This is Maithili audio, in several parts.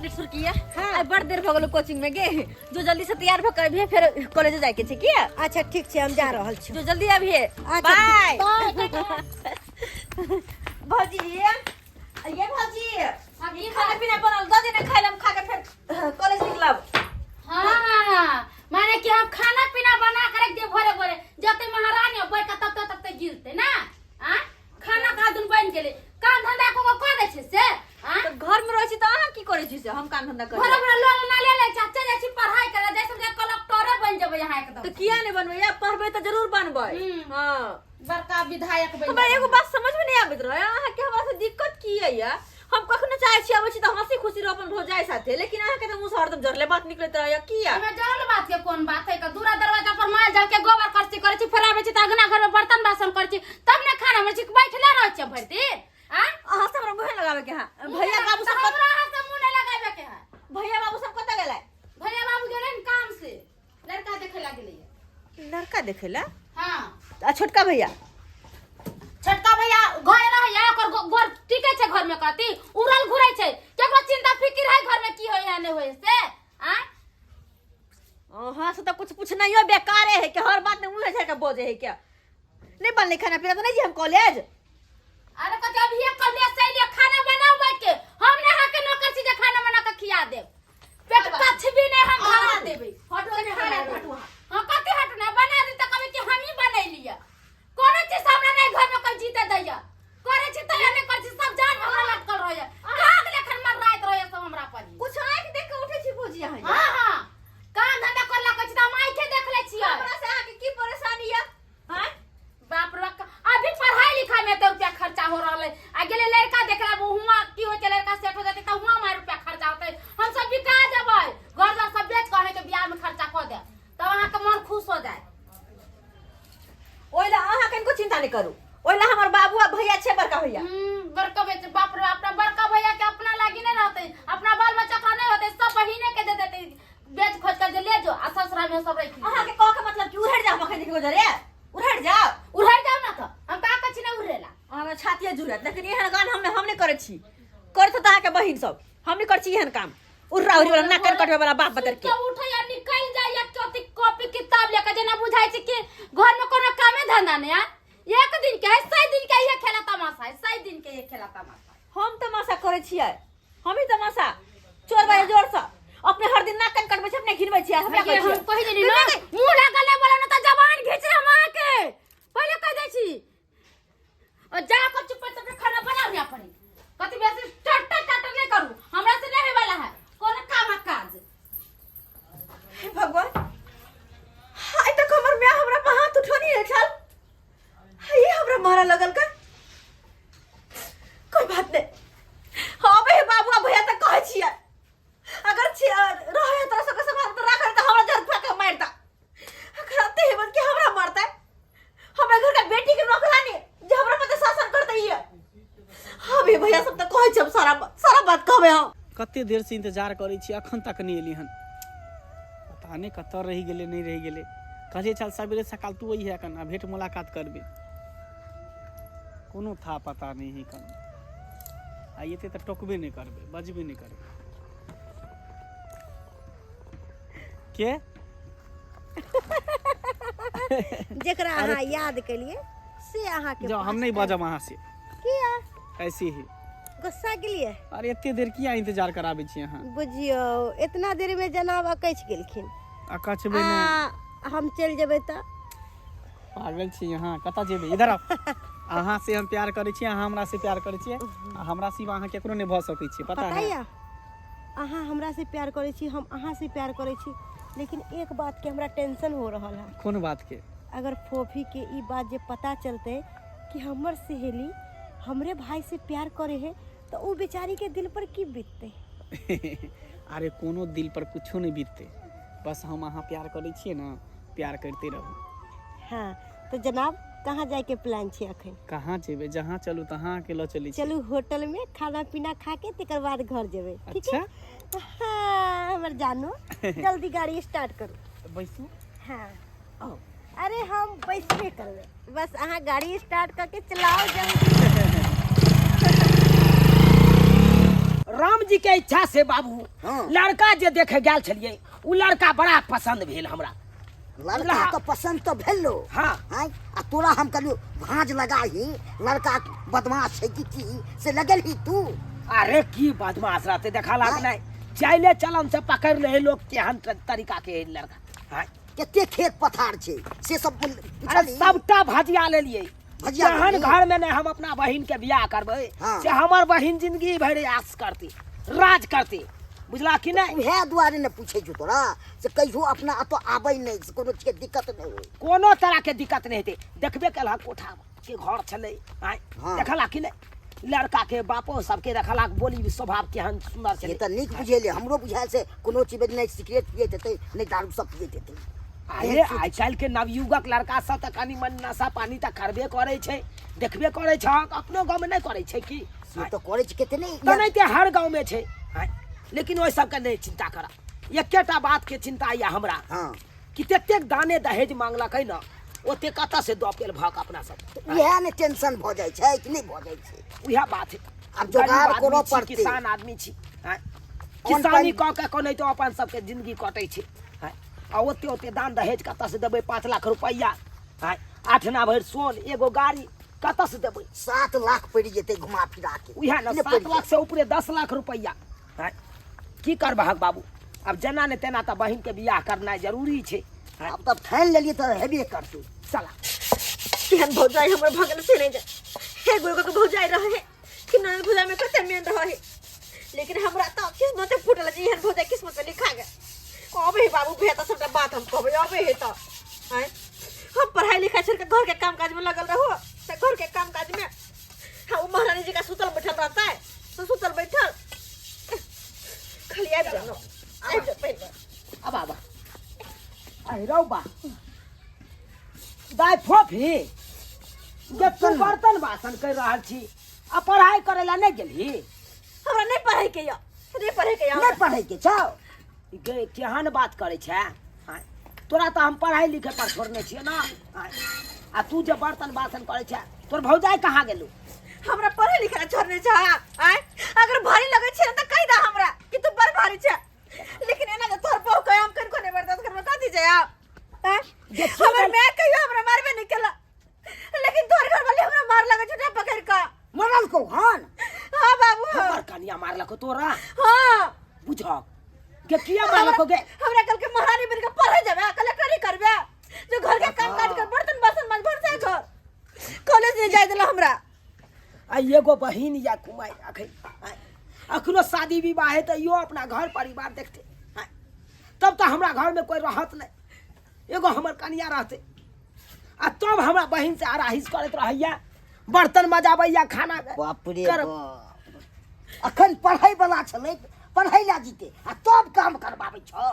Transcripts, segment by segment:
सुरकिया हाँ। बड़ देर भ गेलो कोचिंग में गे जो जल्दी से तैयार भ के अभिये फिर कॉलेज जाए के छै की अच्छा ठीक छै हम जा रहल छी जो जल्दी अभिये अच्छा, बाय बाय भौजी ये भौजी ई खाना पीना बनल दऽ देने खाइ लम खा के फिर कॉलेज निकलब हाँ माने कि हम खाना पीना बना कर रख दे भोरे भोरे जते महारानी हो बैठ के तब तक तब तक गिरते ना आ खाना खा दुन बन गेले काम धंधा को को दे छै से आ तऽ घर में रहै छी तऽ अहाँ की करै छी से हम काम धंधा करै भोरे भोरे लोन ना ले ले छै चल जाइ छी पढ़ाई करे जैसे जे कलेक्टरे बन जेबै यहाँ एकदम तऽ किया नहि बनबै या पढ़बै तऽ जरूर बनबै हम्म। हँ बड़का विधायक बन हमरा एगो बात समझ में नहीं आबैत रहे अहाँ के हमरा से दिक्कत की है या हम कखनो चाहे छी अबै छी तऽ हंसी खुशी रह अपन भौजाई साथे लेकिन अहाँ के तऽ मुंह से हरदम जरले बात निकलैत रहे किया हमे जरल बात के कोन बात है का दूरा दरवाजा पर माल जाल के गोबर करसी करै छी फिर आबै छी तऽ अंगना घर में बर्तन बासन करै छी तब ने खाना बनै छी बैठले रहै छी भरि दिन आ अहाँ से हमरा मुंह लगावे के है भैया बाबू सब हमरा अहाँ से मुंह नहीं लगाबे के है भैया बाबू सब कतऽ गेलै भैया बाबू गेलै ने काम से लड़का देखे ला गेलै लड़का देखे ला हाँ आ छोटका भैया छोटका भैया घर रहैया ओकर गोर टिके छै घर में कथी उड़ल घुरै छै केकरो चिंता फिकिर है घर में की होय है नहीं होय से आ अहाँ से तो कुछ पूछनाइयो बेकारे है कि हर बात में मुँह झाड़ के बजे है क्या नहीं बनले खाना पीना तो नहीं जी हम कॉलेज अरे कथी अभी एक कॉलेज से अइलियै खाना बनाओ बैठ के हम ना अहाँ के नौकर छी जे खाना बना के खिया देब पेट कछ भी नहीं हम धरा देबै हटो ने खाना हटो हाँ कथी हटना बना दी तऽ कहबै कि हम ही बनैलियै कोनो चीज हमरा नहीं घर में कोई जीते दैया करे छी तैया नहीं करे छी सब जान हमरा लटकल रहैया काग लेखन मर्राइत रहैया सब हमरा पर ही। कुछ आँख देख के उठे छी भौजी अहाँ हाँ हाँ काम धंधा करला कहै छी तऽ हम आँखे देख लै छियै हमरा से अहाँके की परेशानी है हाँ बाप रे बाप, अभी पढ़ाई लिखाई में एते रुपया खर्चा हो रहल है आ गेलै लड़का देखला हुआ की होइ छै लड़का सेट हो जेतै तऽ हुआ मार रुपया खर्चा होतै हम सब बिका जेबै घर द्वार सब बेच कऽ अहाँके बियाह में खर्चा कऽ देब तब अहाँके मन खुश हो जायत ओहि ला अहाँ कनिको चिंता नहि करू ओहि ला हमर बाबू आ भैया छै बड़का भैया बड़का भैया बाप रे अपना बड़का भैया के अपना लागी नहीं रहते अपना बाल बच्चा का नहीं होते सब बहिने के दे देते बेच खोज कर जे ले जो आ ससुरा में सब रख अहाँ के कह के मतलब कि उधर जाओ मखन देखो जरे उधर जाओ उड़ै जाओ ना तो हम का कछि ना उड़ेला अहाँ छातिए जुड़त लेकिन एहन गान हम हम नहि करै छी करत तऽ अहाँके बहिन सब हम नहि करै छी एहन काम उर्रा उर्री वाला नाक कान कटबै वाला बाप बदर के सुति उठै आ निकल जाय या कथी कॉपी किताब लेके जेना बुझाइ छै कि घर में कोनो कामे धंधा नहीं है एक दिन के है सौ दिन के ये खेला तमाशा है सौ दिन के ये खेला तमाशा है। हम तमाशा करै छियै हम ही तमाशा चोर बाजे जोर से अपने हर दिन नाक कान कटबै छै अपने घिनबै छियै हमरा ये कहै हम छियै कहि देली ना मुंह लागल नहीं बोला ना त जबान घींच हम अहाँ के पहिले कहि दै छी और जा कर चुप चुप खाना बनाओ ने अपने कथी बेसी टट टट नहीं करू हमरा से नहीं होय वाला है कोनो काम आ काज हे भगवान आइ तक हमर माय हमरा पर हाथ उठौनी नहि छल ये हमरा मारा लगल का कोई बात नहीं हाँ बे बाबू आ भैया तक कहै छियै अगर छी रहे तोरा सबके सम्हार तऽ राखल तऽ हमरा जर फेंक मारता अगर आते हिम्मत के हमरा मारता हमरा घर का बेटी के नौकरानी जे हमरा पर शासन करते ये हाँ बे भैया सब तऽ कहै छै हम सारा सारा बात कहबै हम कते देरसँ इंतजार करै छी अखन तक नहि एली हन पता नहि कतऽ रहि गेलै नहि रहि गेलै कहलियै चल सवेरे सकाल तू अइहे कन आ भेंट मुलाकात करबै कोनो था पता नहि है कन आ एतै तऽ टोकबे नहि करबै बजबे नहि करबै के जेकरा अहाँ याद केलिए से अहाँ के जाओ हम नहीं बजब अहाँ से किया ऐसे ही गुस्सा गेलिए अरे एते देर किया इंतजार कराबै छी अहाँ बुझियौ इतना देर में जनाब अकैछ गेलखिन अकछबै नहि आ हम चलि जेबै तऽ पागल छी अहाँ कतऽ जेबै इधर आउ अहाँ से हम प्यार करै छी अहाँ हमरा से प्यार करै छियै आ हमरा सिवा अहाँ केकरो नहि भऽ सकै छी पता पता है यऽ अहाँ हमरा से प्यार करै छी हम अहाँ से प्यार करै छी लेकिन एक बात के हमरा टेंशन हो रहल है कोन बात के अगर फोफी के ई बात जे पता चलते कि हमर सहेली हमरे भाई से प्यार करे है तो उ बेचारी के दिल पर की बीतते अरे कोनो दिल पर कुछो नहि बीतते बस हम अहाँ प्यार करै छियै ने प्यार करिते रहू हाँ तो जनाब कहाँ जाए के प्लान छै अखन कहाँ जेबै जहाँ चलू तहाँ अहाँके लऽ चलै छी चलू होटल में खाना पीना खा के तकर बाद घर जेबै ठीक है अच्छा हाँ हमर जानू जल्दी गाड़ी स्टार्ट करू बैसू हाँ आओ अरे हम बैसबे करबै बस अहाँ गाड़ी स्टार्ट करके चलाओ जल्दी राम जी के इच्छा से बाबू हाँ। लड़का जे देखे गेल छलियै उ लड़का बड़ा पसंद भेल हमरा। लड़का तो पसंद तो भेलो। हाँ। आँय, आ तोरा हम कहलियो भाँज लगाही लड़का बदमाश छै कि की से लगल ही तू। अरे की बदमाश रहते देखा लाग हाँ। नहीं चाइले चलन से पकड़ ले लोग केहन तरीका के है लड़का। हाँ। कते खेत पथार छै से सब अरे पुछली? सबटा भजिया लेलियै। भजिया जहन लेलियै? घर में नहीं हम अपना बहिन के बियाह करबै हाँ। से हमर बहिन जिंदगी भरि आस करती राज करती, बुझला कि नहीं? उएह दुआरे ने पूछे छौ तोरा से कहियो अपना एतऽ आबै नहि से कोनो चीजके दिक्कत नहि होइ। कोनो तरह के दिक्कत नहीं हेतै। देखबे केलह कोठा के घर छलै। आँय, हाँ। देखला कि नहीं लड़का के बापो सबके देखला बोली स्वभाव केहन सुंदर से छलै। तऽ नीक बुझेलै, हमरो बुझायल से कोनो चीज नहि सिगरेट पियैत हेतै नहि दारू सब पियैत हेतै। अरे आइ काल्हि के नवयुगक लड़का सब तऽ कनि मनि नशा पानी तऽ करबे करै छै, देखबे करै छै, अपनो गाँवमे नहि करै छै की? से तऽ करै छै कते नहि तऽ नहि तऽ हर गाँवमे छै। आँय, लेकिन ओहि सबके नहि चिंता करऽ, एकेटा बात के चिंता यऽ हमरा। हाँ। कि ततेक दाने दहेज मांगलकै ने ओते कतऽ से दऽ पेल भक अपना सब। इएह ने टेंशन भऽ जाइ छै कि नहि भऽ जाइ छै? उएह बात है। आब जोगाड़ गरीब आदमी करऽ छी, पड़तै। किसान आदमी छी। आँय, कोन किसानी पानि- कऽ के कोनाहितो अपन सबके जिंदगी कटै छै। आँय, आ ओते ओते दान दहेज कतऽ से देबै? 5 लाख रुपैआ, आँय, 8 आना भरि सोन, एगो गाड़ी कतऽ से देबै? 7 लाख पड़ि जेतै घुमा फिरा के। उएह ने, नहि 7 पड़ि लाख से ऊपरे 10 लाख रुपैआ। आँय, की करबहक बाबू, आब जेना ने तेना तऽ बहिन के बियाह करनाइ जरूरी छै। आँय, आब तऽ ठानि लेलियै तऽ हेबे करतै। चला। केहन भौजाई हमर भगल से नहीं जाए। हे एगो एगो के भौजाई रहे कि ननद भौजाई में कते मेन रहे, लेकिन हमरा तो किस्मत फूटल जे एहन भौजाई किस्मत में लिखा गए। अबे हे बाबू भैया तो सबटा बात हम कहबै अबे हे तो। आँय, हम पढ़ाई लिखाई छोड़ के घर के काम काज में लगल रहो तो घर के काम काज में हाँ वो महारानी जी का सुतल बैठल रहता है तो सुतल बैठल खाली आबि जाओ आबि जाओ पहले। अब आबा अरे रौ बा दाइ फोफी जे तू बर्तन बासन कर रहल छी आ पढ़ाई करे ला नहीं गेलही? हमरा नहीं पढ़ाई के या नहीं पढ़े के या। नहीं पढ़े के छौ? गे केहन बात करे छै? आँय, तोरा तऽ हम पढ़ाई लिखे पर छोड़ने छियै ना। आँय, आ तू जे बर्तन बासन करे छै तोर भौजाई कहाँ गेलू? हमरा पढ़े लिखे ला छोड़ने छै। आँय, अगर भारी लगे छै तऽ कहि दे हमरा कि तू बड़ भारी छै, लेकिन एना जे तोहर बहू कहे हम कनको नहीं बर्दाश्त करबै। कथी छै आप? आँय, हमर माय कहियो हमरा मारबे नहीं केला, लेकिन तोहर घर वाले हमरा मार लगे छुटा पकड़ के। मरल को हन? हाँ बाबू। हमर कनिया मारलको तोरा? हाँ। बुझक के किया मारलको गे? हमरा कल के महारानी बन के पढ़े जाबे, कलेक्टरी करबे, जो घर के काम काज कर बर्तन बासन माज भर जाए घर कॉलेज नहीं जाए देला हमरा। आ एगो बहिन या कुमाई अखन अखनो शादी विवाह है तो यो अपना घर परिवार देखते। आँय, तब तो हमरा घर में कोई रहत नहीं, एगो हमर कनिया रहते आ तब हमरा बहिन से आराहिस करैत रहैया, बर्तन मजाबैया, खाना बाप रे कर- बाप, अखन पढ़ै वाला छलै पढ़ै ला जीते आ तब काम करबाबै छौ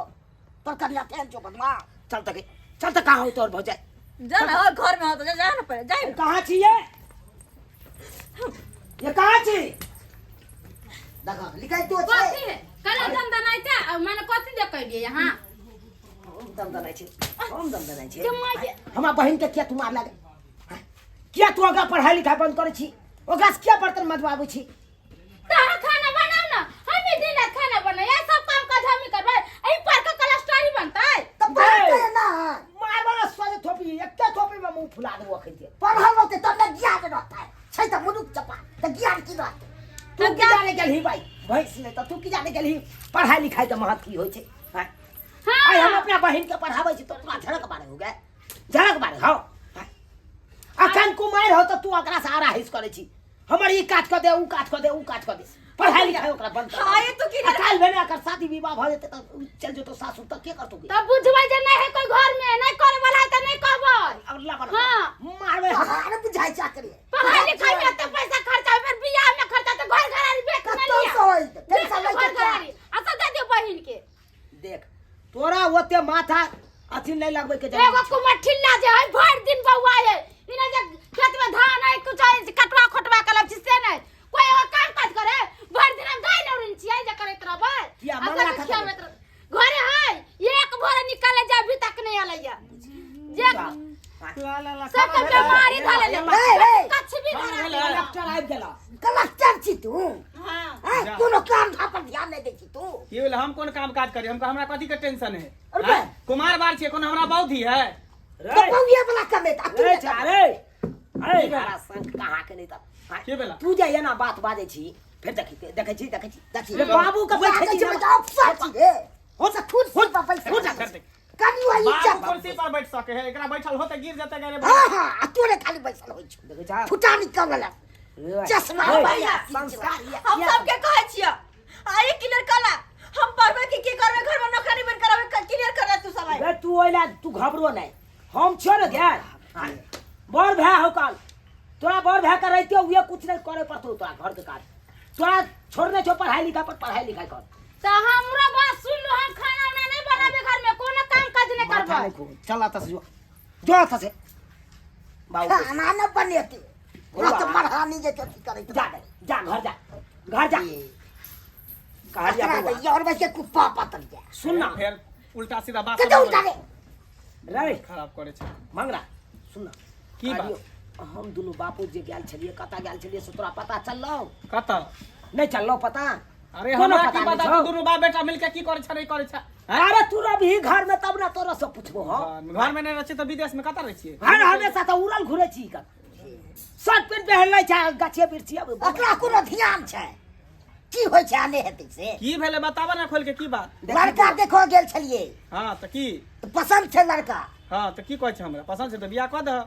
तोर कनिया केहन छौ बदमाश। चल तक चल तक कहाँ हो तोर भौजाई? जा ना और घर में हो तो जा, जा ना पड़े, जा ना। कहाँ छी ये? ये कहाँ छी? देखा लिखाई तो छै। कथी है कल दम दनाइ छै आ माने कथी देखै लिए यहाँ? हम दम दनाइ छै, हम दम दनाइ छै। के माय के- हमरा बहिन के किया तू मार लागे? किया तू ओकरा पढ़ाई लिखाई बंद करै छी? ओकरा से किया बर्तन मजबाबै छी? तऽ अहाँ खाना बनाउ ना, हम ही दिन रात खाना बनाई, सब काम काज हम ही करबै, एहि पर के कलस्टरी बनतै। तऽ पढ़तै ना। मार वाला सोझे थोपी, एके थोपी में मुंह फुला देबो अखन के। पढ़ल रहतै तब ने ज्ञान रहतै, छै तऽ मुनुख चपा तऽ ज्ञान की रहतै? तू की जाने गेलही भाई भैंस नहि तऽ तू की जाने गेलही पढ़ाई लिखाई के महत्व की होइ छै? आँय? हाँ। आइ हम अपना बहिन के पढ़ाबै छी तो तोरा झड़क मारे हो गए, झड़क मारे हो। आँय? अखन कुमारि हो तऽ तू ओकरा से आराहिस करै छी, हमर ई काज कऽ दे, ऊ काज कऽ दे, ऊ काज कऽ दे, पढ़ाई लिखाई ओकरा बंद कर। हाँ, ये तो की आ काल्हि भेने अगर शादी विवाह भऽ जेतै तऽ चलि जेतौ सासुर तऽ के करतौ गे? तब बुझबै जे नहि है कोई घर में, नहीं करे वाला है तऽ नहीं कहबै। अब ला बना। हाँ। मारबै हम। पहाड़ बुझाइ छै एकरे। पढ़ाई लिखाई में एते पैसा खर्चा होय, फिर बियाह में खर्चा तऽ घर घरारी बेच ने कतौ लिया। से होय, बेच टेंशन लिया लै के घर क्या? घरारी। अच्छा दे दियौ बहिन के। देख तोरा ओते माथा अथी नहीं लगबै के जरूरत एगो छै। कुमार ठिल्ला जे है भरि दिन बौआ है, इने जे खेत में धान है कुछ है कटवा खोटवा के लब छी से नहीं, कोई एगो काम काज करे, भरि दिन हम गाय नौरिन छियै जे करैत रहबै। किया, आ मंगला सब खतम खियाबैत रहबै। घरे है एक भोरे निकले जा अभी तक नहीं आलै या। जे ला ला ला सब के बीमारी धरे ले। रे, रे। कछ भी धरा ले। कलेक्टर आबि गेला। कलेक्टर छी तू? हाँ। आँय, जा। कोनो काम धाम पर ध्यान नहि दै छी तू। की भेलै? हम कोन काम काज करी? हमका हमरा कथी के टेंशन है? अरे आँय? कुमार बार छियै, कोनो हमरा बौद्धि है? तो बौए वाला कमेता तू। रे अरे अरे, हरा शंख कहाँ के नहीं तब। आँय, की भेला? तू जे एना बात बाजै छी, फेर देखी, देखै छी, देखै छी। देखी। रे बाबू के वएह बैठे कहै छी छी, ना। बेटा, अफसर छी रे। हो से खुद पर पैसा हो जा। फेर देख। कनियो बाबू इज्जत। कुर्सी पर बैठ सके है, एकरा बैठल होते गिर जेते गे रे। हाँ हाँ, आ तोरे खाली बैसल होइ छौ। देखै छा? फुटानी कम लला रे, चश्मा रे, भैया। संस्कार ये- हम ये- सबके कहै छियै, आ ई क्लियर कला हम पढ़बै कि की करबै, घर में नौकरी बन करबै, क्लियर कर तू सब। रे तू ओइला तू घबरो नहीं, हम छियो ने गे बड़ भाय हो। काल तोरा बड़ भाय के रहिते हुए कुछ नहीं करे पड़तो तोरा। घर के काज तोरा छोड़ने छो, पढ़ाई लिखाई पर पढ़ाई लिखाई कर। तो हमरा बात सुन लो, हम खाना उना नहीं बनाबे, घर में कोनो काम काज नहीं माथा करबै। नहीं खूब चल आता से, जो जो आता से बाबू। खाना न बनेते रत मरहानी जे अथी करैत। जा जा, घर जा, घर जा कहलिया। एकरा बौआ तऽ और वैसे कुप्पा पतल जा। सुन ना। फेर उल्टा सीधा बात कतौ उल्टा रे। रे खराब करे छै। मंगरा, सुन ना। की बात? कहलियौ, हम दुनू बापू जे गेल छलियै, कतऽ गेल छलियै से तोरा पता चललौ? कतऽ? नहि चललौ पता? अरे कोनो हमरा की पता नहि पता छौ? तू दुनू बाप बेटा मिलके की करे छै, नहीं करे छै, हैं? अरे तू रही घर में तब ना तोरा से पूछबो हम। घर में नहीं रहै छियै तऽ विदेश में कतऽ रहै छियै? हर हमेशा तऽ उड़ल घुरै छी, कर शर्ट पेंट पहिर लै छै, गाछे बिरछी अब। ओकरा कोनो ध्यान छै की होइ छै आ नहि हेतै से? की भेलै, बताबऽ ने खोल के, की बात? लड़का देखो गेल छलियै। हाँ, तऽ की? तऽ पसन्द छै लड़का। हाँ, तऽ की कहै छै? हमरा पसन्द छै तऽ बियाह कऽ दह।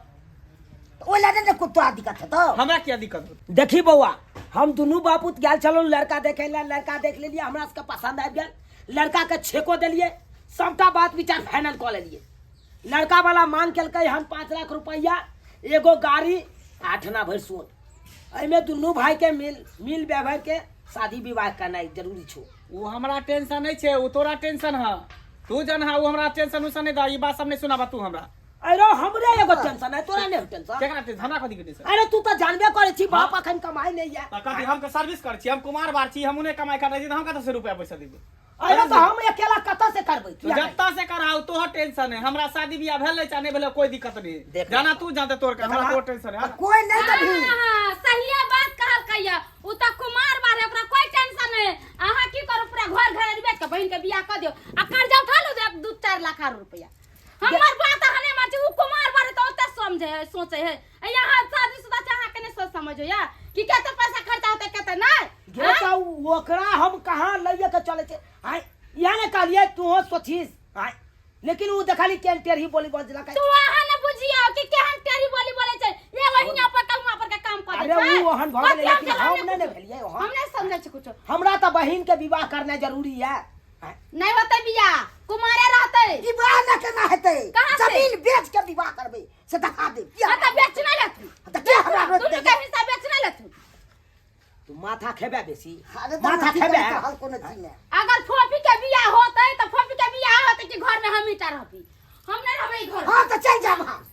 तऽ ओहि लए नहि ने तोरा दिक्कत हेतौ। हमरा किया दिक्कत होतै? देखी बौआ, हम दुनू बापूत गेल छलहुँ लड़का देखे लए। लड़का देख लेलियै, हमरा सबके पसन्द आबि गेल। लड़का के छेको देलियै, सबटा बात विचार फाइनल कऽ लेलियै। लड़का वाला मांग केलकै हम 5 लाख रुपैआ, एगो गाड़ी, 8 आना भरि सोन। एहिमे दुनू भाई के मिल मिल व्यवहार के शादी विवाह करनाइ जरूरी छौ। ओ हमरा टेंशन नहीं छै, ओ तोरा टेंशन है, तू जन है। ओ हमरा टेंशन उसन नहीं दा, ई बात सब नहीं सुनाबा तू हमरा। अरे हमरे एगो टेंशन है, तोरा नहीं टेंशन? केकरा टेंशन? हमरा कथी के टेंशन? अरे तू तऽ जानबे करै छी, बाप अखन कमाई नहीं है। तऽ कथी हम सर्विस करै छी? हम कुमार बार छी, हम उन्हें कमाई कर छी, तऽ हम कतऽ से रुपया पैसा देबै? अरे तऽ हम अकेला कतऽ से करबै? तू जत्ता से कराउ, तोहर टेंशन है। हमरा शादी बियाह भेलै चाहे नहीं भेलै, कोई दिक्कत नहीं। देख। जाना तू जानते तोर के, हमरा कोई टेंशन है। कोई नहीं कभी। हाँ, सहिए बात कहल कहिया। उ त कुमार बारे, ओकरा कोई टेंशन नहीं। अहाँ की करू, पूरा घर घर बेच के बहिन के बियाह कर दियो आ कर्जा उठा लो 2-4 लाख आर रुपया। हमर बात अहाँ नहीं मानै छी। उ कुमार बारे त ओते समझे है, सोचे है। आ यहाँ शादीशुदा छै, अहाँ के नहीं सोच समझ होया कि कते पैसा खर्चा होते, कते नहीं। गे तऽ ओकरा हम कहाँ लैये के चलै छै? आय इएह ने कहलियै, तू सोचीस आय, लेकिन ओ देखली केहन टेढ़ी बोली बजलकै। तू अहाँ ने बुझियो कि केहन टेढ़ी बोली बोले छै। ये वही यहाँ पर के वहाँ पर के काम कर। अरे उ ओहन भऽ गेलै, लेकिन हम नहि ने भेलियै ओहन। हम नहीं समझै छी कुछो। हमरा तऽ बहिन के विवाह करनाइ जरूरी है। आय, नहीं होते बियाह, कुमारे रहते। विवाह न केना हेतै? कहाँ से? जमीन बेच के विवाह करबै से देखा देब। हाँ तऽ बेच नहीं लेथुन। तऽ के हमरा रोकि दुनू के देबै? हिस्सा बेच नहीं लेथुन। तू माथा खेबे बेसी? अरे माथा खेबे? हल कोनो चीज नहि। अगर फोफी के बियाह होते तऽ फोफी के बियाह होते कि घर में हम ही टा रहती, हम नहीं रहबै घर में। हाँ, तऽ चलि जाब हम,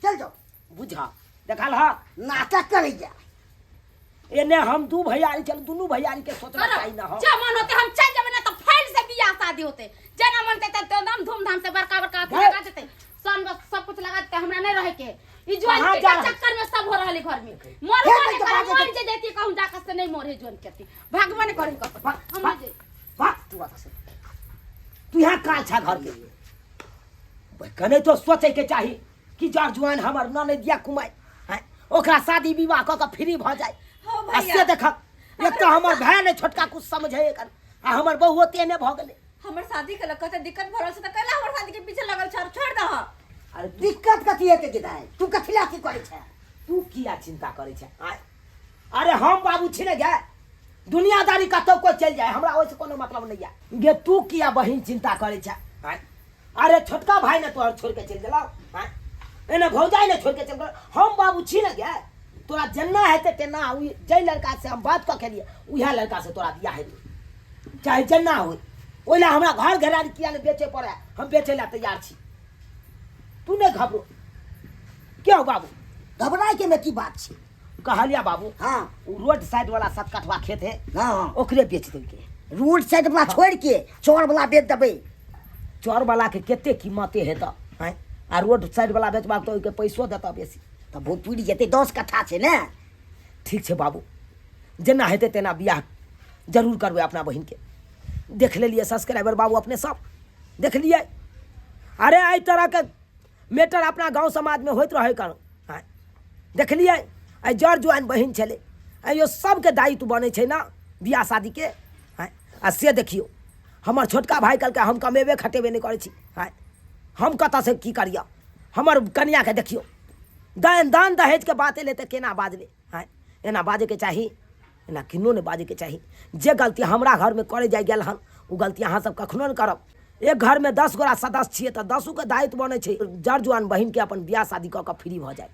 चलि जाउ। बुझा देखल ह। नाटक करैया। एने हम दू भैयारी चल, दुनू भैयारी के सोचना चाही ना हम। जे मन होते हम चल जेबै ना तऽ फाइल से बियाह शादी होते। जेना मन ते ते एकदम धूमधाम से बड़का बड़का अथी हे। लगा देते, सन बस सब कुछ लगा देते। हमरा नहीं रहे के। ई ज्वाइन कहाँ के जा रहल? चक्कर में सब हो रहल है घर में। मर हे मर भाई, करे बाजे मर जे जैती कहूं जाकर से नहीं मरे जोन के भगवान करे कत हम नहीं जे। वाह, तू आता से तू यहाँ काल छा घर के कने तो सोचे के चाही कि जर जुआन हमर ननद दिया कुमाई हैं, ओकरा शादी विवाह कऽ के फ्री भऽ जाय। हो आ भैया। से देखक, एक तऽ हमर भाय ने छोटका कुछ समझे एकर, आ हमर बहु तेने भऽ गेलै। हमर शादी के लग कते दिक्कत भरल छै, तऽ कैला हमर शादी के पीछे लगल छ? छोड़ दह। अरे तू दिक्कत कथी हेतै गे दाइ? तू कथी लए अथी करै छै? तू किया चिंता करै छै? आय, अरे हम बाबू छी ने गे, दुनियादारी कतौ कोइ चलि जाय, हमरा ओहिसँ कोनो मतलब नहि यऽ गे। तू किया बहिन चिंता करै छै? आय, अरे छोटका भाय ने तोहर छोड़ि के चलि गेलौ, आय, एने भौजाइ ने छोड़ि के चलि गेलौ, हम बाबू छी ने गे। तोरा जेना हेतै तेना। जाहि लड़का से हम बात कऽ के एलियै, उएह लड़का से तोरा बियाह हेतै, चाहे जेना होइ। ओहि लए हमरा घर घेरारी किया ने बेचै पड़े, हम बेचै लए तैयार छी। तू नहि घबरो। क्यों बाबू? घबराय के में की बात छै? कहलिया बाबू। हाँ। उ रोड साइड वाला 7 कठवा खेत है। हाँ। ओकरे बेच देलकै। रोड साइड वाला छोड़ि के चौर वाला बेच देबै? चौर वाला के कते कीमते है तऽ आँय, आ रोड साइड वाला बेचबाक तऽ ओहिके पैसो देतऽ बेसी। तऽ भू पुरि जेतै, 10 कट्ठा छै ने। ठीक छै बाबू, जेना हेतै तेना बियाह। जरूर करबै अपना बहिनके। देख लेलियै सब्सक्राइबर बाबू, अपने सब देख लियै। अरे एहि तरहके मैटर अपना गाँव समाजमे होइत रहै कर। आँय, देखलियै एहि जर जुआन बहिन छलै, आँय यौ, सबके दायित्व बनै छै ने बियाह शादीके। आँय, आ से देखियौ हमर छोटका भाय कहलकै हम कमेबे खटेबे नहि करै छी। आँय, हम कतऽसँ की करियऽ? हमर कनियाके देखियौ, दान दान दहेजके बात एलै तऽ केना बाजलै। आँय, एना बाजैके चाही? एना किन्नो नहि बाजैके चाही। जे गलती हमरा घरमे करै जाइ गेल हन, ओ गलती अहाँ सब कखनो नहि करब। एक घरमे 10 गोरा सदस्य छियै तऽ दसोके दायित्व बनै छै जर जुआन बहिनके अपन बियाह शादी कऽ कऽ फ्री भऽ जाय।